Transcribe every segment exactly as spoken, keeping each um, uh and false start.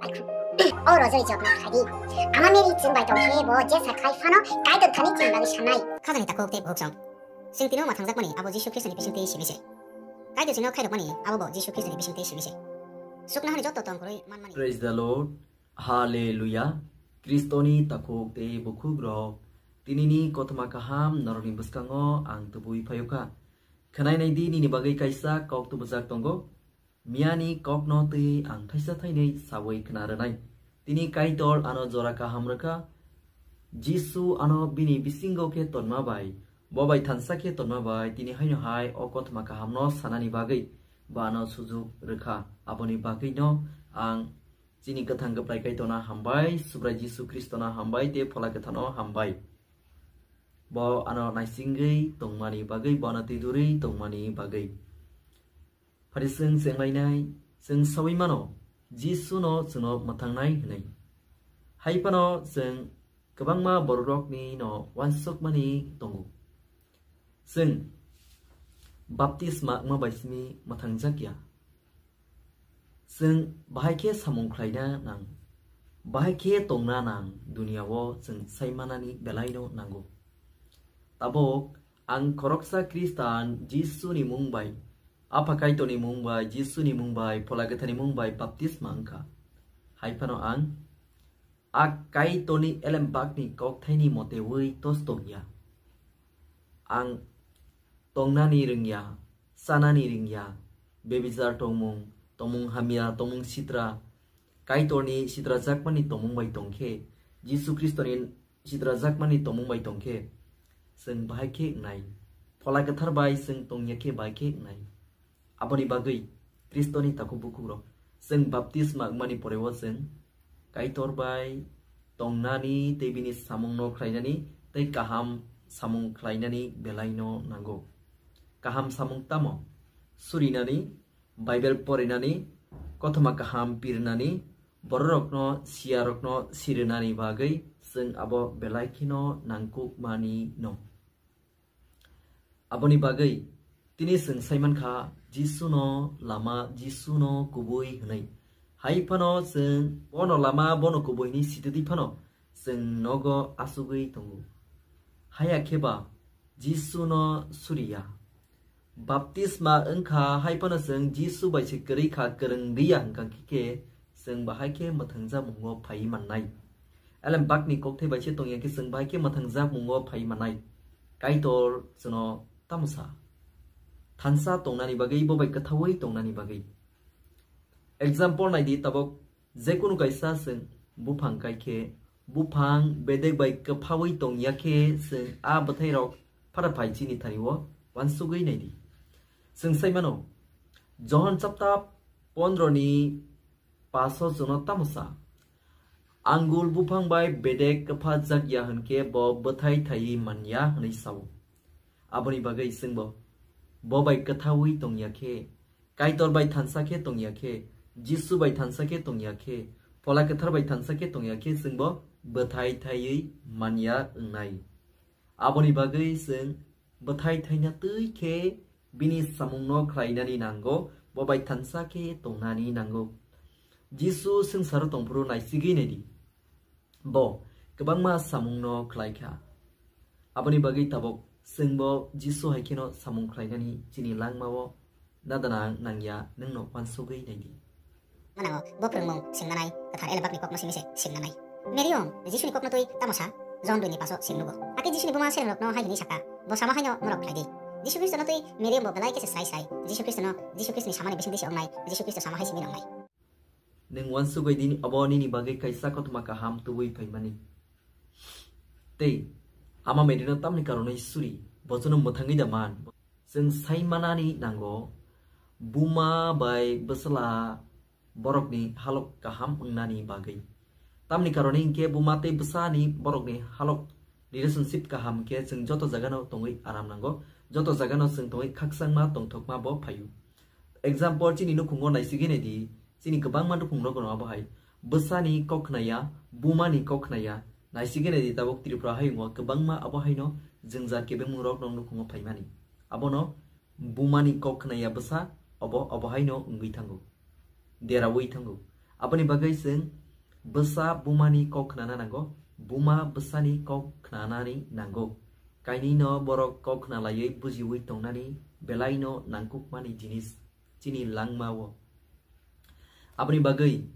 O rojori jotno khlai di. Ama Mary chwng bai tong khe bo jesa khai phano Kaitor thani chini bagwi sanai. Khajani takhuk tei bukhuk song. Chwng tino mwthangjakmani abo Jisu Khristoni bisingtwi simi se. Kaitor chwngno khairokmani abo bo Jisu Khristoni bisingtwi simi se. Suknahani joto tong kwrwi manmani. Praise the Lord. Hallelujah. Kristoni takhuk tei bukhuk rok. Tinini kothoma kaham norokni bwskango ang tubui phayokha. Khwnai nai di, nini bagwi kaisa kok tubujak tongo. Miyani kokno twi ang thaisa thainwi sawi khna rwnai. Tini Kaitor ano jora kaham rwkha. Jisu ano bini bisingo khe tonma bai, bo bai thansa khe tonma bai, tini haino hai o kothoma kahamno sanani bagwi bo ano sujuk rwkha. Aboni bagwino ang chini kwthang kwplai Kaitorno hambai, Subrai Jisu Khristona hambai tei Phola Kwthano hambai. Bo ano naisingwi tongmani bagwi, bo ano twidurwi tongmani bagwi. Phari chwng chenglainai, chwng saui mano, Jisuno chwngno mwthangnai hwnwi. Hai phano chwng kwbangma bororokni no uansukmani tongo. Chwng baptisma wngma bai simi mwthangjak ya. Chwng bahai khe samung khlaina nang, bahai khe tongna nang, duniao chwng saimanani belaino nango. Tabuk ang khoroksa Khristan Jisuni mung bai, Apha Kaitorni mung bai, Jisuni mung bai, Phola Kwtharni mung bai baptisma wngkha. Hai phano ang a Kaitorni elembakni kokthaini moteui tos tongya. Ang tongnani rwngya, chanani rwngya, bebichar tongmung, tongmung hamya, tongmung sitra, Kaitorni sitrajakmani tongmung bai tongkhe, Jisu Khristoni sitrajakmani tongmung bai tongkhe, chwng bahai khe wngnai. Phola Kwthar bai chwng tongya khe bahai khe wngnai. Aboni bagwi Khristoni takhuk bukhukrok, chwng baptisma wngmani poreo chwng Kaitor bai tongnani tei bini samungno khlainani tei kaham samung khlainani belaino nango. Kaham samung tamo? Surinani, Bible porinani, kothoma kaham pirnani, bororokno, siyarokno sirinani bagwi chwng abo belai kheno nangkukmani no. Aboni bagwi tini chwng saimankha Jisuno lama, Jisuno kubui hwnwi. Hai phano chwng bono lama, bono kubui hwnwi sitidi phano chwng nogo asugwi tongo. Haya khe ba Jisuno suriya. Baptisma wngkha hai phano chwng Jisu bai se kwrwi kha, kwrwng riya hwnkha khe chwng bahai khe mwthangjakmungo phai mannai. Elem bakni kokthai bai se tongya khe chwng bahai khe mwthangjakmungo phai mannai. Kaitor chwngno tamo sa? Thansa tongnani bagwi, bo bai kwthaui tongnani bagwi. Example nai di tabuk, jekunu kaisa chwng buphang kai khe, buphang bedek bai kwphaui tongya khe chwng a bwthairok phara phai chini thario uansugwi nai di. Chwng sai mano, Johon chapta pondro ni paso chwngno tamo sa? Angul buphang bai bedek kwphajak ya hwnkhe bo bwthai thaiwi man ya hwnwi sao. Aboni bagwi chwngbo bo bai kwthaui tongya khe, Kaitor bai thansa khe tongya khe, Jisu bai thansa khe tongya khe, Phola Kwthar bai thansa khe tongya khe chwngbo bwthai thaiwi man ya wngnai. Aboni bagwi chwng bwthai thaina twi khe bini samungno khlainani nango, bo bai thansa khe tongnani nango. Jisu swngcharo tongphuru naisigwi nai di. Bo kwbangma samungno khlai kha. Aboni bagwi tabuk chwngbo Jisu hai kheno samung khlainani chini langmao nadana nangya, nwngno uansugwi nai di. Manango, bo phwrwngmung singmanai, kwthar elebakni kokno simi se singnanai. Mary-o Jisuni kokno twi tamo sa? Johon dui ni paso sing nugo. Hakhe Jisuni buma serengrokno hai hwnwi sakha, bo sama haino norok khlai di. Jisu Khristono twi Mary-o bo belai khe se srai srai. Jisu Khristono, Jisu Khristoni samani bisingtwi se wngnai, Jisu Khristo sama hai simi wngnai. Nwng uansugwi di, obo nini bagwi kaisa kothoma kaham tubui phaimani. Tei Ama Mary-no tamni karonwi suri, bochono mwthangwi da man? Chwng sai manani nango, buma bai bwsla borokni halok kaham wngnani bagwi. Tamni karonwi hinkhe buma tei bwsani borokni halok relationship kaham hinkhe chwng joto jagano tongwi aram nango, joto jagano chwng tongwi khakchangma tongthokma bo phaio. Example, chini nukhungo naisigwi nai di, chini kwbangma nukhungrokno abo hai bwsani kok khnaya, bumani kok khnaya, naisigwi nai di, tabuk Tripura hayungo kwbangma abo haino jwngjal kebengmungrokno nukhungo phaimani. Abono bumani kok khnaya bwsa obo, obo haino wngwi thango, deraui thango. Aboni bagwi chwng bwsa bumani kok khnana nango, buma bwsani kok khnanani nango. Kainwino borok kok khnalaiwi bujiwi tongnani belaino nangkukmani jinis chini langmao. Aboni bagwi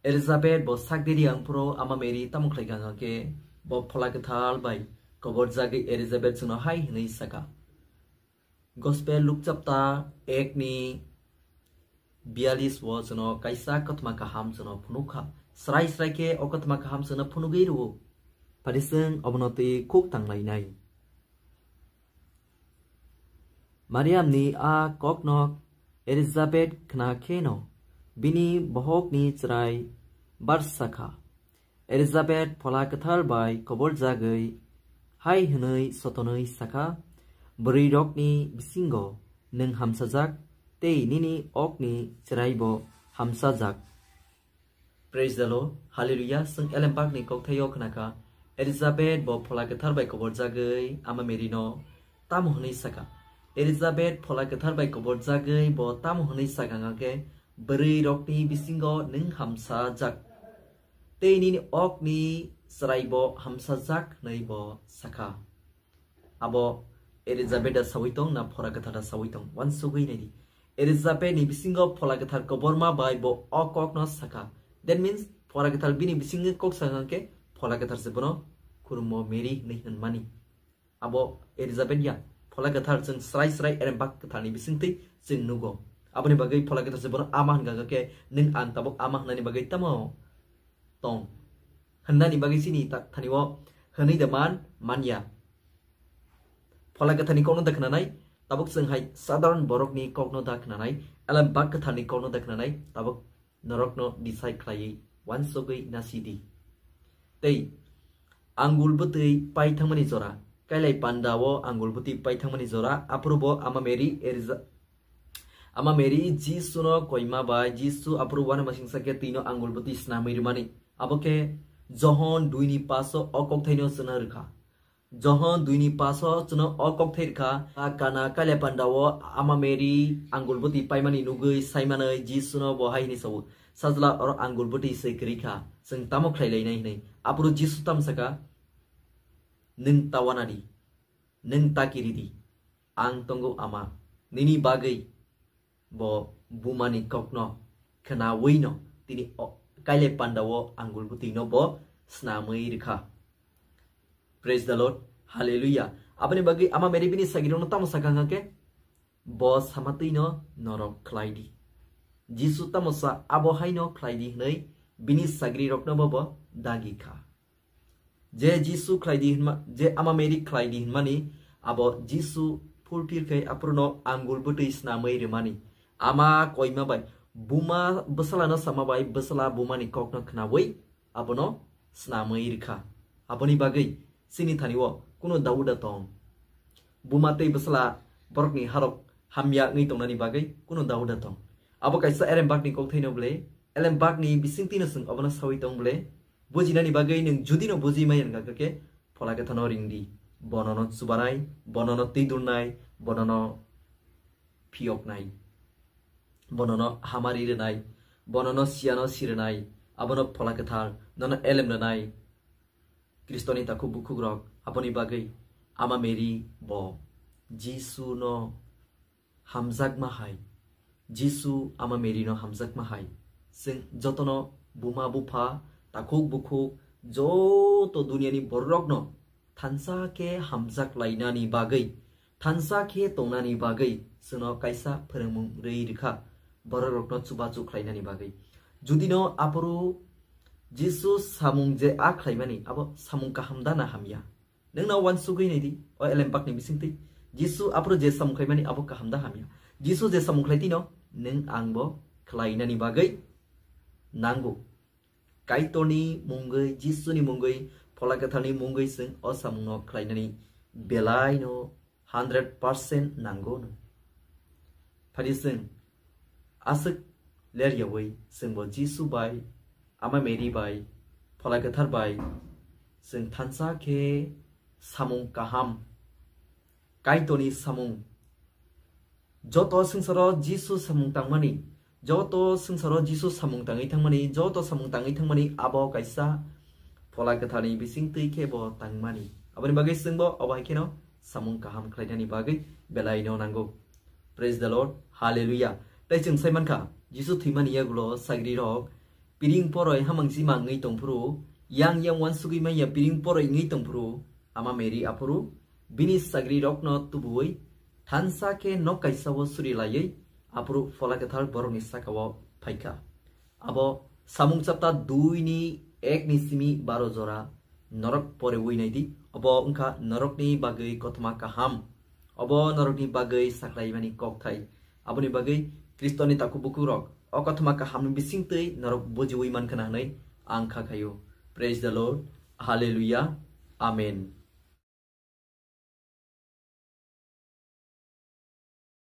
Elizabeth bo sakdiri ang phuru Ama Mary tamo khlai kha hwnkhe bo Phola Kwthar bai koborjagwi Elizabeth chwngno hai hwnwi sakha. Gospel Luk chapter ek ni biyalis o chwngno kaisa kothoma kaham chwngno phunukha. Srai srai khe o kothoma kaham chwngno phunugwi rwo. Phadi chwng obono twi khuk tanglainai. Mariamni a kokno Elizabeth khna kheno bini bohokni chwrai barsa kha. Elizabeth Phola Kwthar bai koborjagwi hai hwnwi sotonwi sakha, "Bwrwirokni bisingo nwng hamsajak, tei nini okni chwraibo hamsajak." Praise the Lord. Hallelujah. Chwng Elembakni kokthaio khnakha, Elizabeth bo Phola Kwthar bai koborjagwi Ama Mary no tamo hwnwi sakha. Elizabeth Phola Kwthar bai koborjagwi bo tamo hwnwi sakha hwnkhe, "Bwrwirokni bisingo nwng hamsajak, tei nini okni chwraibo hamsajak," hwnwi bo sakha. Abo Elizabeth da sawi tong na Phola Kwthar da sawi tong? Wansugwi naidi. Elizabeth ni bisingo Phola Kwthar koborma bai bo o kokno sakha. That means Phola Kwthar bini bisingo kok sakha hwnkhe Phola Kwthar se bono khurummo Mary hwnwi hwnmani. Abo Elizabeth ya, Phola Kwthar chwng srai srai Elembak Kwtharni bisingtwi chwng nugo. Aboni bagwi Phola Kwthar se bono ama hwnkha khe nwng ang tabuk ama hwnani bagwi tamo tong hwnani bagwi chini ta-, thanio hwnwi da man, man ya. Phola Kwtharni kokno da khnanai, tabuk chwng hai sadharon borokni kokno da khnanai, Elembak Kwtharni kokno da khnanai, tabuk norokno decide khlaiwi wansugwi nasidi. Tei angul bwtwi pai thangmani jora, kailai pandao angul bwtwi pai thangmani jora, aphuru bo Ama Mary Elija-, Ama Mary Jisuno koima bai Jisu aphuru uanamasingcha khe twino angul bwtwi snamwi rwmani. Abo khe Johon dui ni paso o kokthaino chwngno rwkha. Johon dui ni paso chwngno o kokthai rwkha. A Kana kailai pandao Ama Mary angul bwtwi paimani nugwi saimanwi Jisuno bo hai hwnwi sao, "Sajla, oro angul bwtwi se kwrwi kha, chwng tamo khlai lainai?" hwnwi. Aphuru Jisu tamo sakha, "Nwng ta uanadi, nwng ta kiridi, ang tongo Ama, nini bagwi." Bo bumani kokno khwnawino tini o-, kailai pandao angul bwtwino bo snamwi rwkha. Praise the Lord. Hallelujah. Aboni bagwi Ama Mary bini sagirokno tamo sakha hwnkha khe, "Bo samatwino norok khlai di." Jisu tamo sa, "Abo haino khlai di," hwnwi bini sagrirokno bo, bo dagi kha. Je Jisu khlai di hwnma, je Ama Mary khlai di hwnmani, abo Jisu fulfill khe aphuru no angul bwtwi snamwi rwmani. Ama koima bai buma bwsalano sama bai bwsala bumani kokno khnawi abono snamwi rwkha. Aboni bagwi chini thanio kunu dauda tong? Buma tei bwsala borokni harok hamya wngwi tongnani bagwi kunu dauda tong? Abo kaisa Elembakni kokthaino bwle, Elembakni bisingtwino chwng obono sawi tong bwle? Bujinani bagwi nwng judino buji maya wngkha khe, Phola Kwtharno ring di. Bo nono chubanai, bo nono twi durnai, bo nono phiyoknai, bo nono hamari rwnai, bo nono siyano sirwnai, abono Phola Kwthar nono elem rwnai. Kristoni takhuk bukhukrok, aboni bagwi Ama Mary bo Jisuno hamjakma hai, Jisu Ama Mary no hamjakma hai, chwng jotono buma bupha, takhuk bukhuk, joto duniani bororokno thansa khe hamjak lainani bagwi, thansa khe tongnani bagwi chwngno kaisa phwrwngmung rwi rwkha, bororokno chubachu khlainani bagwi. Judino aphuru Jisu samung je a khlaimani, abo samung kaham da na hamya? Nwng no uansugwi nai di, o Elembakni bisingtwi. Jisu aphuru je samung khlaimani abo kaham da hamya? Jisu je samung khlai tino, nwng ang bo khlainani bagwi nango. Kaitorni mungwi, Jisuni mungwi, Phola Kwtharni mungwi chwng o samungno khlainani belaino hundred percent nango no. Phadi chwng aswk ler yawi chwngbo Jisu bai, Ama Mary bai, Phola Kwthar bai chwng thansa khe samung kaham, Kaitorni samung. Joto swngcharo Jisu samung tangmani, Joto swngcharo Jisu samung tangwi thangmani, joto samung tangwi thangmani abo kaisa Phola Kwtharni bisingtwi khe bo tangmani. Aboni bagwi chwngbo abo hai kheno samung kaham khlainani bagwi belaino nango. Praise the Lord. Hallelujah. Tei chwng sai mankha, Jisu thwimani yagulo sagrirok piring poroi hamang jima wngwi tongphuru, yang yang uansugwi manya piring poroi wngwi tongphuru, Ama Mary aphuru bini sagrirokno tubuwi thansa khe nok kaisao suri laiwi aphuru Phola Kwthar borokni sakao phaikha. Abo Samung chapta dui ni ek ni simi baro jora norok porewi naidi. Obo wngkha norokni bagwi kothoma kaham. Obo norokni bagwi saklaimani kokthai. Aboni bagwi Khristoni takhuk bukhuk rok o kothoma kahamni bisingtwi norok bujiwi mankha na hwnwi ang kha khaio. Praise the Lord. Hallelujah. Amen.